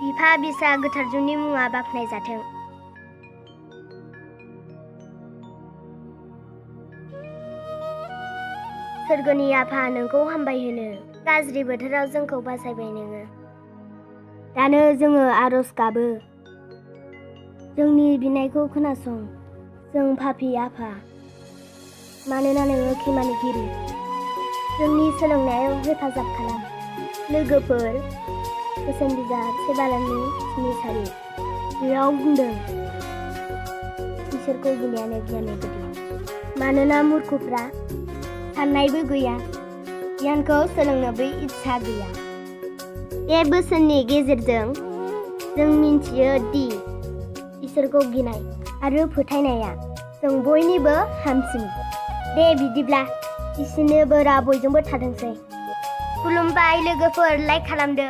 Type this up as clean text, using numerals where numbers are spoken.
बिफा बिसा गोथार जुननि मुङा बाख्नाय जाथों। सोरगोनि आफा नोंखौ हामबाय होनो, गाज्रि बोथोराव जोंखौ बासायबाय नोङो। दानो जोङो आरज गाबो, जोंनि बिनायखौ खोनासं जों पापी आफा, मानोना नोङो खेमानिगिरि। जोंनि सोलोंनायाव हेफाजाब खालाम। लोगोफोर, बोसोन बिजाब 7:2-3 बेयाव बुंदों, इसोरखौ गिनायानो गियाननि गुदि। मानोना मूर्खफ्रा साननायबो गैया, गियानखौ सोलोंनोबो इच्छा गैया। बे बोसोननि गेजेरजों जों मिन्थियो दि इसोरखौ गिनाय आरो फोथायनाया जों बयनिबो हामसिन। दे बिदिब्ला इसोरनि बोरा बयजोंबो थाथोंसै। खुलुमबाय लोगोफोर, लाइक खालामदो।